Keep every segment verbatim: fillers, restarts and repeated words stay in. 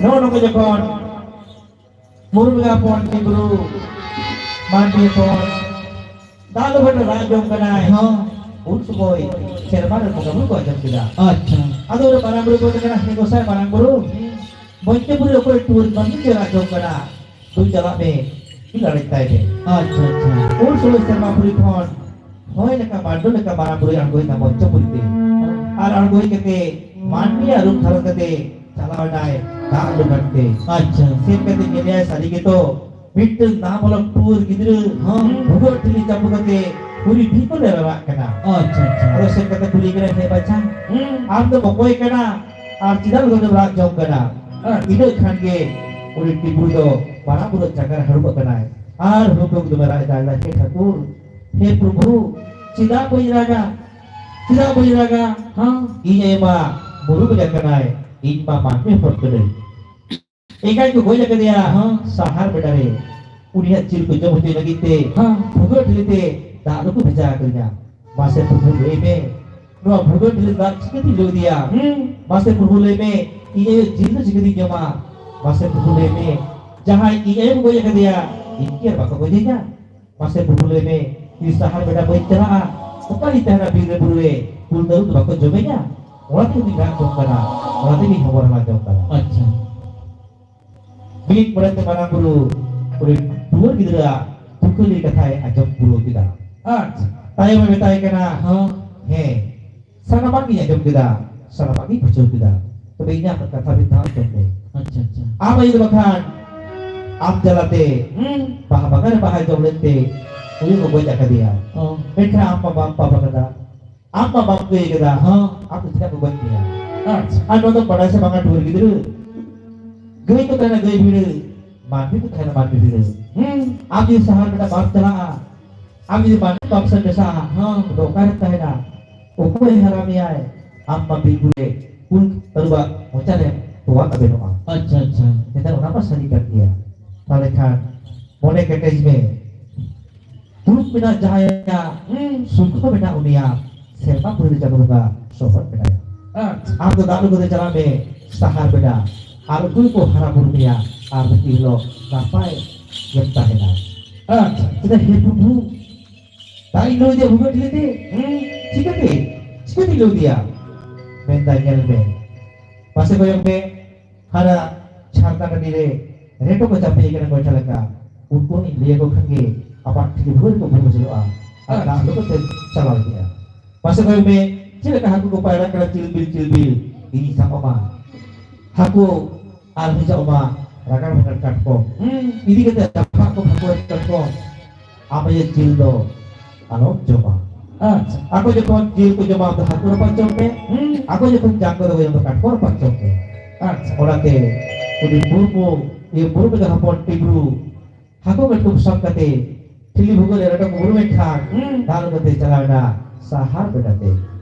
ᱱᱚᱜᱼᱚ ᱱᱚᱝᱠᱟ ᱡᱚᱠᱷᱚᱱ ᱢᱩᱨᱢᱩ ᱦᱚᱯᱚᱱ ᱴᱤᱵᱨᱩ ᱢᱟᱹᱱᱰᱤ ᱦᱚᱯᱚᱱ ᱫᱟᱜ ᱞᱩᱜᱷᱟᱹ ᱨᱮ ᱨᱟᱜ ᱡᱚᱝ ᱠᱟᱱᱟᱭ᱾ ᱦᱚᱸ᱾ ᱩᱱ ᱥᱚᱢᱚᱭ ᱥᱮᱨᱢᱟ ᱨᱮ ᱵᱚᱸᱜᱟ ᱵᱩᱨᱩ ᱠᱚ ᱟᱸᱡᱚᱢ ᱠᱮᱫᱟ᱾ ᱟᱪᱪᱷᱟ᱾ ᱟᱫᱚ ᱩᱱᱤ ᱢᱟᱨᱟᱝ ᱵᱩᱨᱩ ᱠᱚ ᱢᱮᱛᱟᱭ ᱠᱟᱱᱟ, "ᱦᱮᱸ ᱜᱚᱸᱥᱟᱭ ᱢᱟᱨᱟᱝ ᱵᱩᱨᱩ, ᱢᱚᱧᱪᱚᱯᱩᱨᱤ ᱨᱮ ᱚᱠᱚᱭ ᱴᱩᱣᱟᱹᱨ ᱢᱟᱹᱱᱢᱤ ᱠᱚ ᱨᱟᱜ ᱡᱚᱝ ᱠᱟᱱᱟ, ᱫᱩ ᱪᱟᱞᱟᱜ ᱢᱮ, ᱤᱧ ᱞᱟᱲᱮᱡ ᱛᱟᱭ ᱢᱮ᱾" ᱟᱪᱪᱷᱟ, ᱟᱪᱪᱷᱟ᱾ ᱩᱱ ᱥᱚᱢᱚᱭ ᱥᱮᱨᱢᱟ ᱯᱩᱨᱤ ᱠᱷᱚᱱ ᱦᱚᱭ ᱞᱮᱠᱟ, ᱵᱟᱨᱰᱚ ᱞᱮᱠᱟ ᱢᱟᱨᱟᱝ ᱵᱩᱨᱩᱭ ᱟᱬᱜᱚᱭᱮᱱᱟ ᱢᱚᱧᱪᱚᱯᱩᱨᱤ ᱛᱮ᱾ ᱟᱨ ᱟᱬᱜᱚ ᱦᱮᱡ ᱠᱟᱛᱮ ᱢᱟᱹᱱᱢᱤᱭᱟᱜ ᱨᱩᱯ ᱫᱷᱟᱨᱚᱱ ᱠᱟᱛᱮ ᱪᱟᱞᱟᱣ ᱮᱱᱟᱭ ᱫᱟᱜ ᱞᱩᱜᱷᱟᱹ ᱛᱮ᱾ ᱟᱪᱪᱷᱟ᱾ ᱥᱮᱱ ᱠᱟᱛᱮ ᱧᱮᱞᱮᱭᱟᱭ, ᱥᱟᱹᱨᱤ ᱜᱮᱛᱚ ᱢᱤᱫᱴᱟᱝ ᱱᱟᱵᱟᱞᱚᱠ ᱴᱩᱣᱟᱹᱨ ᱜᱤᱫᱽᱨᱟᱹ ᱦᱚᱸ᱾ ᱵᱷᱩᱜᱟᱹᱜ ᱴᱷᱤᱞᱤ ᱪᱟᱯᱚ ᱠᱟᱛᱮ ᱦᱩᱨᱤ ᱰᱷᱤᱯᱟᱹ ᱞᱮ ᱨᱟᱨᱟᱜ ᱠᱟᱱᱟ᱾ ᱟᱪᱪᱷᱟ, ᱟᱪᱪᱷᱟ᱾ ᱟᱫᱚ ᱥᱮᱱ ᱠᱟᱛᱮ ᱠᱩᱞᱤ ᱠᱟᱱᱟᱭ, "ᱦᱮᱸ ᱵᱟᱪᱷᱟ, ᱦᱩᱸ᱾ ᱟᱢ ᱫᱚᱢ ᱚᱠᱚᱭ ᱠᱟᱱᱟ ᱟᱨ ᱪᱮᱫᱟᱜ ᱞᱩᱜᱩ ᱫᱚᱢ ᱨᱟᱜ ᱡᱚᱝ ᱠᱟᱱᱟ?" ᱟᱪᱪᱷᱟ᱾ ᱤᱱᱟᱹ ᱠᱷᱟᱱ ᱜᱮ ᱩᱱᱤ ᱴᱤᱵᱨᱩ ᱫᱚ ᱢᱟᱨᱟᱝ ᱵᱩᱨᱩ ᱡᱟᱸᱜᱟ ᱨᱮ ᱦᱟᱹᱲᱩᱵ ᱟᱠᱟᱱᱟᱭ ᱟᱨ ᱦᱩᱠᱩᱢ ᱫᱚᱢᱮ ᱨᱟᱜ ᱮᱫᱟᱭ, "ᱦᱮ ᱴᱷᱟᱹᱠᱩᱨ, ᱦᱮ ᱯᱨᱚᱵᱷᱩ, ᱪᱮᱫᱟᱜ ᱵᱟᱹᱧ ᱨᱟᱜᱟ? ᱪᱮᱫᱟᱜ ᱵᱟᱹᱧ ᱨᱟᱜᱟ? ᱦᱮᱸ᱾ ᱤᱧ ᱟᱭᱳ ᱢᱟ ᱵᱩᱨᱩ ᱵᱚᱸᱜᱟ ᱠᱟᱱᱟᱭ, ᱤᱧ ᱢᱟ ᱢᱟᱹᱱᱢᱤ ᱦᱚᱯᱚᱱ ᱠᱟᱹᱱᱟᱹᱧ᱾ ᱮᱸᱜᱟᱧ ᱠᱚ ᱜᱚᱡ ᱟᱠᱟᱫᱮᱭᱟ ᱦᱮᱸ᱾ ᱥᱟᱦᱟᱨ ᱵᱮᱰᱟ ᱨᱮ, ᱩᱱᱤᱭᱟᱜ ᱡᱤᱞ ᱠᱚ ᱡᱚᱢ ᱦᱚᱪᱚᱭ ᱞᱟᱹᱜᱤᱫ ᱛᱮ ᱦᱮᱸ᱾ ᱵᱷᱩᱜᱟᱹᱜ ᱴᱷᱤᱞᱤ ᱛᱮ ᱫᱟᱜ ᱞᱩ ᱠᱚ ᱵᱷᱮᱡᱟ ᱟᱠᱟᱫᱤᱧᱟ᱾ ᱢᱟᱥᱮ ᱯᱨᱚᱵᱷᱩ ᱞᱟᱹᱭ ᱢᱮ, ᱱᱚᱣᱟ ᱵᱷᱩᱜᱟᱹᱜ ᱴᱷᱤᱞᱤ ᱫᱟᱜ ᱪᱤᱠᱟᱹᱛᱤᱧ ᱞᱩ ᱤᱫᱤᱭᱟ? ᱦᱩᱸ᱾ ᱢᱟᱥᱮ ᱯᱨᱚᱵᱷᱩ ᱞᱟᱹᱭ ᱢᱮ, ᱤᱧ ᱟᱭᱳ ᱡᱤᱞ ᱫᱚ ᱪᱤᱠᱟᱹᱛᱤᱧ ᱡᱚᱢᱟ? ᱢᱟᱥᱮ ᱯᱨᱚᱵᱷᱩ ᱞᱟᱹᱭ ᱢᱮ, ᱡᱟᱦᱟᱸᱭ ᱤᱧ ᱟᱭᱳ ᱠᱚ ᱜᱚᱡ ᱟᱠᱟᱫᱮᱭᱟ, ᱤᱧ ᱠᱤ ᱟᱨ ᱵᱟᱠᱚ ᱜᱚᱡᱮᱧᱟ? ᱢᱟᱥᱮ ᱯᱨᱚᱵᱷᱩ ᱞᱟᱹᱭ ᱢᱮ, ᱤᱧ ᱥᱟᱦᱟᱨ ᱵᱮᱰᱟ ᱵᱟᱹᱧ ᱪᱟᱞᱟᱜᱼᱟ, ᱚᱠᱟᱨᱤᱧ ᱛᱟᱦᱮᱱᱟ ᱵᱤᱨ ᱨᱮ ᱵᱩᱨᱩ ᱨᱮ? ᱠᱩᱞ ᱛᱟᱹᱨᱩᱵ ᱫᱚ ᱵᱟᱠᱚ ᱡᱚᱢᱮᱧᱟ?" ᱚᱱᱟ ᱛᱮᱜᱮ ᱤᱧ ᱨᱟᱜ ᱡᱚᱝ ᱠᱟᱱᱟ, ᱚᱱᱟ ᱛᱮᱜᱮ ᱤᱧ ᱦᱚᱵᱚᱨ ᱦᱟᱞᱟᱝ ᱡᱚᱝ ᱠᱟᱱᱟ᱾ ᱟᱪᱪᱷᱟ᱾ ᱢᱤᱫ ᱢᱚᱬᱮ ᱛᱮ ᱢᱟᱨᱟᱝ ᱵᱩᱨᱩ ᱩᱱᱤ ᱴᱩᱣᱟᱹᱨ ᱜᱤᱫᱽᱨᱟᱹᱣᱟᱜ ᱫᱩᱠᱷᱟᱹᱞᱤ ᱠᱟᱛᱷᱟᱭ ᱟᱸᱡᱚᱢ ᱯᱩᱨᱟᱹᱣ ᱠᱮᱫᱟ᱾ ᱟᱪᱪᱷᱟ᱾ ᱛᱟᱭᱚᱢᱮ ᱢᱮᱛᱟᱭ ᱠᱟᱱᱟ, ᱦᱚᱸ᱾ "ᱦᱮᱸ, ᱥᱟᱱᱟᱢᱟᱜ ᱜᱤᱧ ᱟᱸᱡᱚᱢ ᱠᱮᱫᱟ, ᱥᱟᱱᱟᱢᱟᱜ ᱜᱤᱧ ᱵᱩᱡᱷᱟᱹᱣ ᱠᱮᱫᱟ, ᱛᱚᱵᱮ ᱤᱧᱟᱹᱜ ᱠᱟᱛᱷᱟ ᱢᱤᱫ ᱫᱷᱟᱣ ᱟᱸᱡᱚᱢ ᱢᱮ᱾ ᱟᱪᱪᱷᱟ, ᱟᱪᱪᱷᱟ᱾ ᱟᱢ ᱟᱭᱳ ᱫᱚ ᱵᱟᱠᱷᱟᱱ ᱟᱢ ᱡᱟᱞᱟᱛᱮ ᱦᱩᱸ᱾ ᱵᱟᱦᱟ ᱵᱟᱜᱟᱱ ᱨᱮ ᱵᱟᱦᱟᱭ ᱡᱚᱢ ᱞᱮᱱᱛᱮ ᱩᱱᱤ ᱠᱚ ᱜᱚᱡ ᱟᱠᱟᱫᱮᱭᱟ᱾ ᱚ᱾ ᱢᱮᱱᱠᱷᱟᱱ ᱟᱢ ᱢᱟ ᱵᱟᱢ ᱯᱟᱯ ᱟᱠᱟᱫᱟ, ᱟᱢ ᱢᱟ ᱵᱟᱢ ᱠᱟᱹᱭ ᱟᱠᱟᱫᱟ, ᱦᱚᱸ᱾ ᱟᱢ ᱫᱚ ᱪᱮᱫᱟᱜ ᱠᱚ ᱜᱚᱡ ᱢᱮᱭᱟ?" ᱟᱪᱪᱷᱟ᱾ ᱟᱨ ᱱᱚᱣᱟ ᱫᱚ ᱵᱟᱰᱟᱭ ᱥᱮ ᱵᱟᱝᱟ, ᱴᱩᱣᱟᱹᱨ ᱜᱤᱫᱽᱨᱟᱹ? ᱜᱟᱹᱭ ᱠᱚ ᱛᱟᱦᱮᱱᱟ, ᱜᱟᱹᱭ ᱵᱷᱤᱲᱟᱹ, ᱢᱟᱹᱱᱢᱤ ᱠᱚ ᱛᱟᱦᱮᱱᱟ, ᱢᱟᱹᱱᱢᱤ ᱵᱷᱤᱲᱟᱹ᱾ ᱦᱩᱸ᱾ ᱟᱢ ᱡᱩᱫᱤ ᱥᱟᱦᱟᱨ ᱵᱮᱰᱟ ᱵᱟᱢ ᱪᱟᱞᱟᱜᱼᱟ, ᱟᱢ ᱡᱩᱫᱤ ᱢᱟᱹᱱᱢᱤ ᱵᱟᱢ ᱥᱮᱱ ᱢᱮᱥᱟᱜᱼᱟ, ᱦᱚᱸ᱾ ᱛᱚᱵᱮ ᱚᱠᱟᱨᱮᱢ ᱛᱟᱦᱮᱱᱟ? ᱚᱠᱚᱭ ᱦᱟᱨᱟ ᱢᱮᱭᱟᱭ? ᱟᱢ ᱢᱟ ᱵᱤᱨ ᱵᱩᱨᱩ ᱨᱮ ᱠᱩᱞ ᱛᱟᱹᱨᱩᱵᱟᱜ ᱢᱚᱪᱟ ᱨᱮ ᱛᱚᱣᱟ ᱛᱟᱵᱮᱱᱚᱜᱼᱟ᱾ ᱟᱪᱪᱷᱟ, ᱟᱪᱪᱷᱟ᱾ ᱢᱮᱱᱠᱷᱟᱱ ᱚᱱᱟ ᱢᱟ ᱥᱟᱹᱨᱤ ᱠᱟᱱ ᱜᱮᱭᱟ᱾ ᱛᱟᱦᱚᱞᱮ ᱠᱷᱟᱱ ᱢᱚᱱᱮ ᱠᱮᱴᱮᱡ ᱢᱮ, ᱫᱩᱠ ᱢᱮᱱᱟᱜ ᱡᱟᱦᱟᱸᱭᱟᱜ, ᱦᱩᱸ, ᱥᱩᱠ ᱦᱚᱸ ᱢᱮᱱᱟᱜ ᱩᱱᱤᱭᱟᱜ, ᱥᱮᱨᱢᱟ ᱯᱩᱨᱤ ᱨᱮ ᱪᱟᱸᱫᱳ ᱵᱚᱸᱜᱟ ᱥᱚᱦᱚᱫ ᱢᱮᱱᱟᱭᱟ᱾ ᱟᱪᱪᱷᱟ᱾ ᱟᱢ ᱫᱚ ᱫᱟᱜ ᱞᱩᱜᱩ ᱛᱮ ᱪᱟᱞᱟᱜ ᱢᱮ ᱥᱟᱦᱟᱨ ᱵᱮᱰᱟ, ᱟᱨ ᱩᱱᱠᱩ ᱜᱮᱠᱚ ᱦᱟᱨᱟ ᱵᱩᱨᱩ ᱢᱮᱭᱟ, ᱟᱨ ᱢᱤᱫ ᱫᱤᱱ ᱦᱤᱞᱳᱜ ᱱᱟᱯᱟᱭ ᱜᱮᱢ ᱛᱟᱦᱮᱱᱟ᱾ ᱟᱪᱪᱷᱟ᱾ ᱪᱮᱫᱟᱜ ᱦᱮ ᱯᱨᱚᱵᱷᱩ, ᱫᱟᱜ ᱤᱧ ᱞᱩ ᱤᱫᱤᱭᱟ ᱵᱷᱩᱜᱟᱹᱜ ᱴᱷᱤᱞᱤ ᱛᱮ? ᱦᱩᱸ, ᱪᱤᱠᱟᱹᱛᱮ? ᱪᱤᱠᱟᱹᱛᱮᱧ ᱞᱩ ᱤᱫᱤᱭᱟ? ᱢᱮᱱᱫᱟ, ᱧᱮᱞ ᱢᱮ, ᱯᱟᱥᱮ ᱠᱚᱭᱚᱜ ᱢᱮ, ᱦᱟᱱᱟ ᱪᱷᱟᱨᱫᱟ ᱴᱟᱺᱰᱤ ᱨᱮ ᱨᱮᱴᱚ ᱠᱚ ᱪᱟᱯᱮ ᱟᱠᱟᱱᱟ ᱜᱚᱭᱴᱷᱟ ᱞᱮᱠᱟ᱾ ᱩᱱᱠᱩ ᱦᱚᱸᱧ ᱞᱟᱹᱭ ᱟᱠᱚ ᱠᱷᱟᱱ ᱜᱮ ᱟᱢᱟᱜ ᱴᱷᱤᱠ ᱵᱷᱩᱞ ᱠᱚ ᱵᱩᱡᱷᱟᱹᱣᱟ ᱟᱨ ᱫᱟᱜ ᱞᱩ ᱠᱟᱛᱮ ᱪᱟᱞᱟᱣ ᱤᱫᱤᱜᱼᱟ᱾ ᱢᱟᱥᱮ ᱠᱚᱭᱚᱜ ᱢᱮ, ᱪᱮᱫ ᱞᱮᱠᱟ ᱦᱟᱹᱠᱩ ᱠᱚ ᱯᱟᱭᱨᱟᱜ ᱠᱟᱱᱟ ᱪᱤᱞᱵᱤᱞ ᱪᱤᱞᱵᱤᱞ, ᱤᱧᱤᱧ ᱥᱟᱵ ᱟᱢᱟ᱾ ᱦᱟᱹᱠᱩ ᱟᱨ ᱵᱷᱮᱡᱟ ᱟᱢᱟ ᱨᱟᱜᱟᱲ ᱵᱷᱟᱜᱟᱲ ᱠᱟᱴᱠᱚᱢ᱾ ᱦᱩᱸ, ᱤᱫᱤ ᱠᱟᱛᱮ ᱨᱟᱯᱟᱜ ᱠᱚ ᱵᱷᱟᱹᱠᱩᱣᱟᱹ ᱠᱟᱴᱠᱚᱢ᱾ ᱟᱢ ᱡᱮ ᱡᱤᱞ ᱫᱚ ᱟᱞᱚᱢ ᱡᱚᱢᱟ᱾ ᱟᱪᱪᱷᱟ᱾ ᱟᱠᱚ ᱡᱚᱠᱷᱚᱱ ᱡᱤᱞ ᱠᱚ ᱡᱚᱢᱟ, ᱟᱢ ᱫᱚ ᱦᱟᱹᱠᱩ ᱨᱟᱯᱟᱜ ᱡᱚᱢ ᱢᱮ᱾ ᱦᱩᱸ᱾ ᱟᱠᱚ ᱡᱚᱠᱷᱚᱱ ᱡᱟᱝ ᱠᱚ ᱫᱚᱦᱚᱭᱟ, ᱟᱢ ᱫᱚ ᱠᱟᱴᱠᱚᱢ ᱨᱟᱯᱟᱜ ᱡᱚᱢ ᱢᱮ᱾ ᱟᱪᱪᱷᱟ᱾ ᱚᱱᱟᱛᱮ ᱩᱱᱤ ᱢᱩᱨᱢᱩ, ᱤᱭᱟᱹ, ᱢᱩᱨᱢᱩ ᱮᱸᱜᱟ ᱦᱚᱯᱚᱱ ᱴᱤᱵᱨᱩ ᱦᱟᱹᱠᱩ ᱠᱟᱴᱠᱚᱢ ᱥᱟᱵ ᱠᱟᱛᱮ ᱴᱷᱤᱞᱤ ᱵᱷᱩᱜᱟᱹᱜ ᱨᱮ ᱨᱮᱴᱚ ᱠᱚ ᱵᱩᱨᱩᱢᱮᱱ ᱠᱷᱟᱱ, ᱦᱩᱸ, ᱫᱟᱜ ᱞᱩ ᱠᱟᱛᱮ ᱪᱟᱞᱟᱣ ᱮᱱᱟ ᱥᱟᱦᱟᱨ ᱵᱮᱰᱟ ᱛᱮ᱾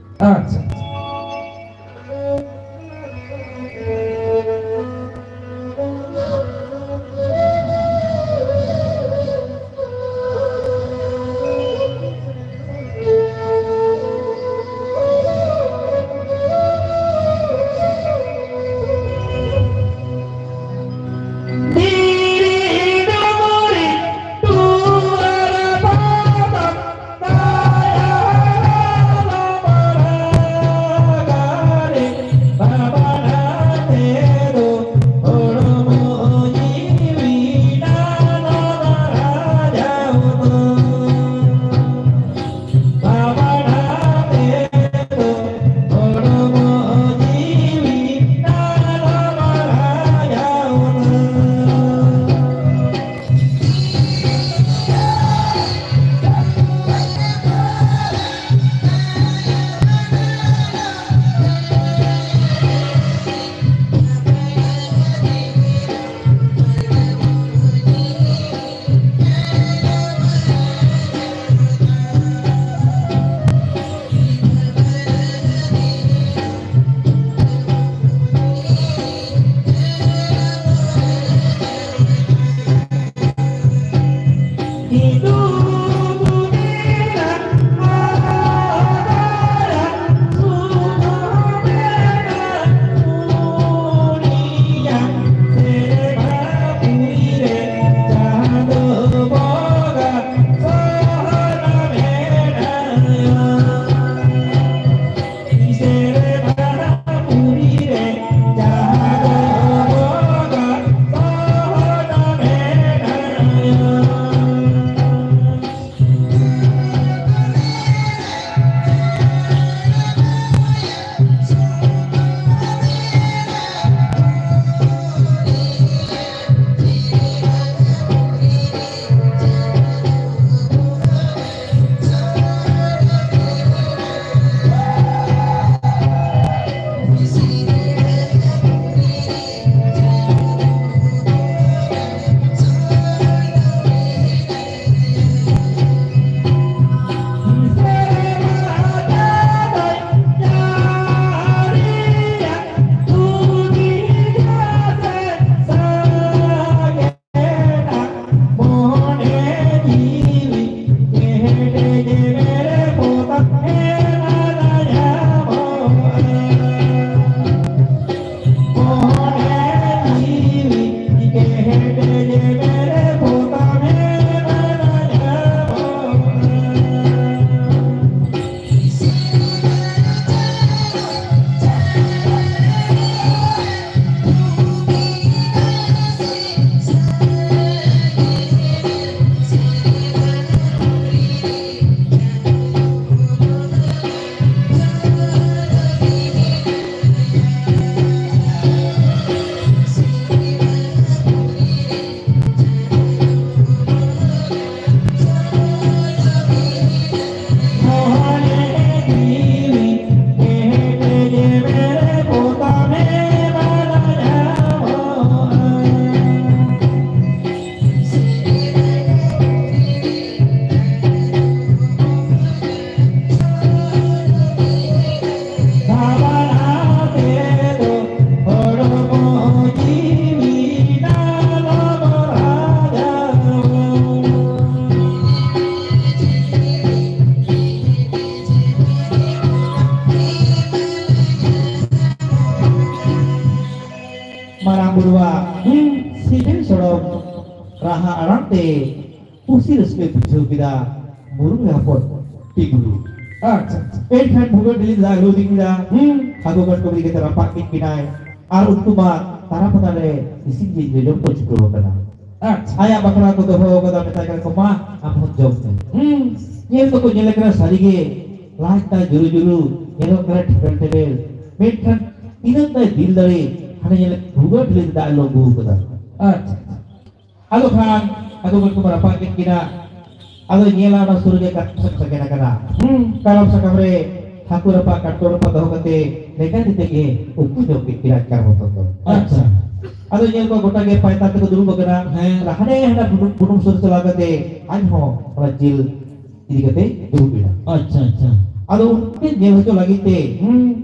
ᱟᱪᱪᱷᱟ᱾ ᱵᱩᱨᱩᱣᱟᱜ ᱥᱤᱵᱤᱞ ᱥᱚᱲᱚᱢ ᱨᱟᱦᱟ ᱟᱲᱟᱝ ᱛᱮ ᱠᱩᱥᱤ ᱨᱟᱹᱥᱠᱟᱹᱭ ᱵᱩᱡᱷᱟᱹᱣ ᱠᱮᱫᱟ ᱵᱩᱨᱩ ᱨᱮ ᱦᱚᱯᱚᱱ ᱴᱤᱜᱞᱩ᱾ ᱟᱪᱪᱷᱟ, ᱟᱪᱪᱷᱟ᱾ ᱮᱱᱠᱷᱟᱱ ᱵᱷᱩᱜᱟᱹᱜ ᱰᱤᱞᱤ ᱫᱟᱜ ᱞᱩ ᱤᱫᱤ ᱠᱮᱫᱟ᱾ ᱦᱩᱸ᱾ ᱦᱟᱹᱠᱩ ᱠᱟᱴᱠᱚᱢ ᱤᱫᱤ ᱠᱟᱛᱮ ᱨᱟᱯᱟᱜ ᱠᱮᱫ ᱠᱤᱱᱟᱭ᱾ ᱟᱨ ᱩᱱᱠᱩ ᱢᱟ ᱛᱟᱨᱟ ᱯᱟᱛᱟ ᱨᱮ ᱤᱥᱤᱱ ᱡᱤᱞ ᱡᱚᱡᱚᱢ ᱠᱚ ᱪᱷᱩᱴᱟᱹᱣ ᱟᱠᱟᱱᱟ᱾ ᱟᱪᱪᱷᱟ᱾ ᱟᱭᱟᱜ ᱵᱟᱠᱷᱨᱟ ᱠᱚ ᱫᱚᱦᱚ ᱟᱠᱟᱫᱟ, ᱢᱮᱛᱟᱭ ᱠᱟᱱᱟ ᱠᱚ, "ᱢᱟ, ᱟᱢ ᱦᱚᱸ ᱡᱚᱢ ᱢᱮ᱾" ᱦᱩᱸ᱾ ᱧᱮᱞ ᱫᱚᱠᱚ ᱧᱮᱞᱮ ᱠᱟᱱᱟ, ᱥᱟᱹᱨᱤᱜᱮ ᱞᱟᱡ ᱛᱟᱭ ᱡᱩᱨᱩ ᱡᱩᱨᱩ, ᱧᱮᱞᱚᱜ ᱠᱟᱱᱟ ᱴᱷᱮᱵᱮᱞ ᱴᱷᱮᱵᱮᱞ᱾ ᱢᱮᱱᱠᱷᱟᱱ ᱛᱤᱱᱟᱹᱜ ᱛᱟᱭ ᱫᱤᱞ ᱫᱟᱲᱮ, ᱦᱟᱱᱮ ᱧᱮᱞᱮ ᱵᱷᱩᱜᱟᱹᱜ ᱴᱷᱤᱞᱤ ᱫᱟᱜ ᱞᱩ ᱟᱹᱜᱩ ᱟᱠᱟᱫᱟ᱾ ᱟᱪᱪᱷᱟ᱾ ᱟᱫᱚ ᱠᱷᱟᱱ ᱟᱫᱚ ᱠᱚ ᱨᱟᱯᱟᱜ ᱠᱮᱫ ᱠᱤᱱᱟ᱾ ᱟᱫᱚ ᱧᱮᱞᱟ ᱚᱱᱟ ᱥᱩᱨ ᱨᱮᱜᱮ ᱠᱟᱴᱠᱚᱢ ᱥᱟᱠᱟᱢ ᱥᱟᱜᱮᱱ ᱟᱠᱟᱱᱟ᱾ ᱦᱩᱸ᱾ ᱠᱟᱨᱟᱢ ᱥᱟᱠᱟᱢ ᱨᱮ ᱦᱟᱹᱠᱩ ᱨᱟᱯᱟᱜ, ᱠᱟᱴᱠᱚᱢ ᱨᱟᱯᱟᱜ ᱫᱚᱦᱚ ᱠᱟᱛᱮ ᱞᱮᱸᱜᱟ ᱛᱤ ᱛᱮᱜᱮ ᱩᱠᱩ ᱡᱚᱢ ᱠᱮᱫ ᱠᱤᱱᱟ ᱟᱡᱠᱟᱨ ᱢᱚᱛᱚᱱ ᱫᱚ᱾ ᱟᱪᱪᱷᱟ᱾ ᱟᱫᱚ ᱧᱮᱞ ᱠᱚ ᱜᱚᱴᱟ ᱜᱮ ᱯᱟᱭᱛᱟᱨ ᱛᱮᱠᱚ ᱫᱩᱲᱩᱵ ᱟᱠᱟᱱᱟ᱾ ᱦᱮᱸ᱾ ᱟᱨ ᱦᱟᱱᱮ ᱦᱟᱱᱟ ᱵᱩᱱᱩᱢ, ᱵᱩᱱᱩᱢ ᱥᱩᱨ ᱪᱟᱞᱟᱣ ᱠᱟᱛᱮ ᱟᱡ ᱦᱚᱸ ᱚᱱᱟ ᱡᱤᱞ ᱤᱫᱤ ᱠᱟᱛᱮ ᱫᱩᱲᱩᱵ ᱮᱱᱟ᱾ ᱟᱪᱪᱷᱟ, ᱟᱪᱪᱷᱟ᱾ ᱟᱫᱚ ᱩᱱᱠᱤᱱ ᱧᱮᱞ ᱦᱚᱪᱚ ᱞᱟᱹᱜᱤᱫ ᱛᱮ ᱦᱩᱸ᱾